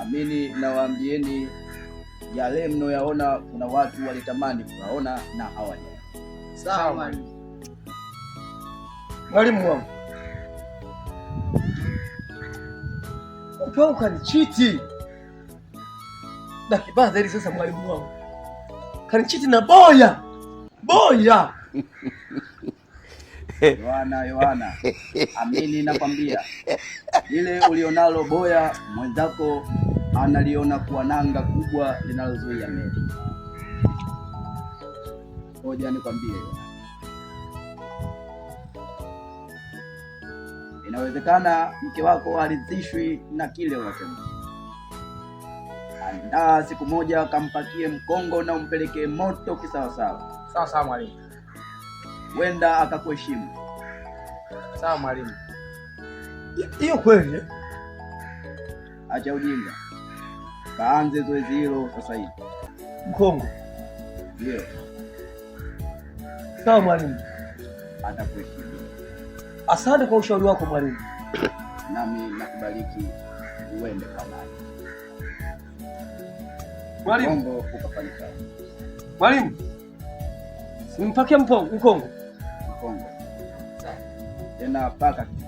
Amini nawaambieni, yale mnayoyaona, kuna watu walitamani kuyaona na hawaja. Sawa mwalimu. Mwalimu wangu, mke wangu kanichiti na kibadheri. Sasa mwalimu wangu kanichiti na boya boya. Yohana, Yohana, amini nakwambia, lile ulionalo boya mwenzako analiona kuwa nanga kubwa linalozuia meli. Ngoja nikwambie Yohana, inawezekana mke wako haridhishwi na kile unachompa. Andaa siku moja kampakie mkongo na umpelekee moto kisawasawa. Sawa sawa mwalimu. Huenda akakuheshimu. Sawa mwalimu. Hiyo kweli eh? Acha ujinga, kaanze zoezi hilo sasa hivi. Mkongo. Ndio. Sawa mwalimu. Atakuheshimu. Asante kwa ushauri wako mwalimu. Nami nakubariki uende kwa amani. Mwalimu. Mkongo ukafanye kazi. Mwalimu, simpakie mkongo. Mkongo tena paka kitu.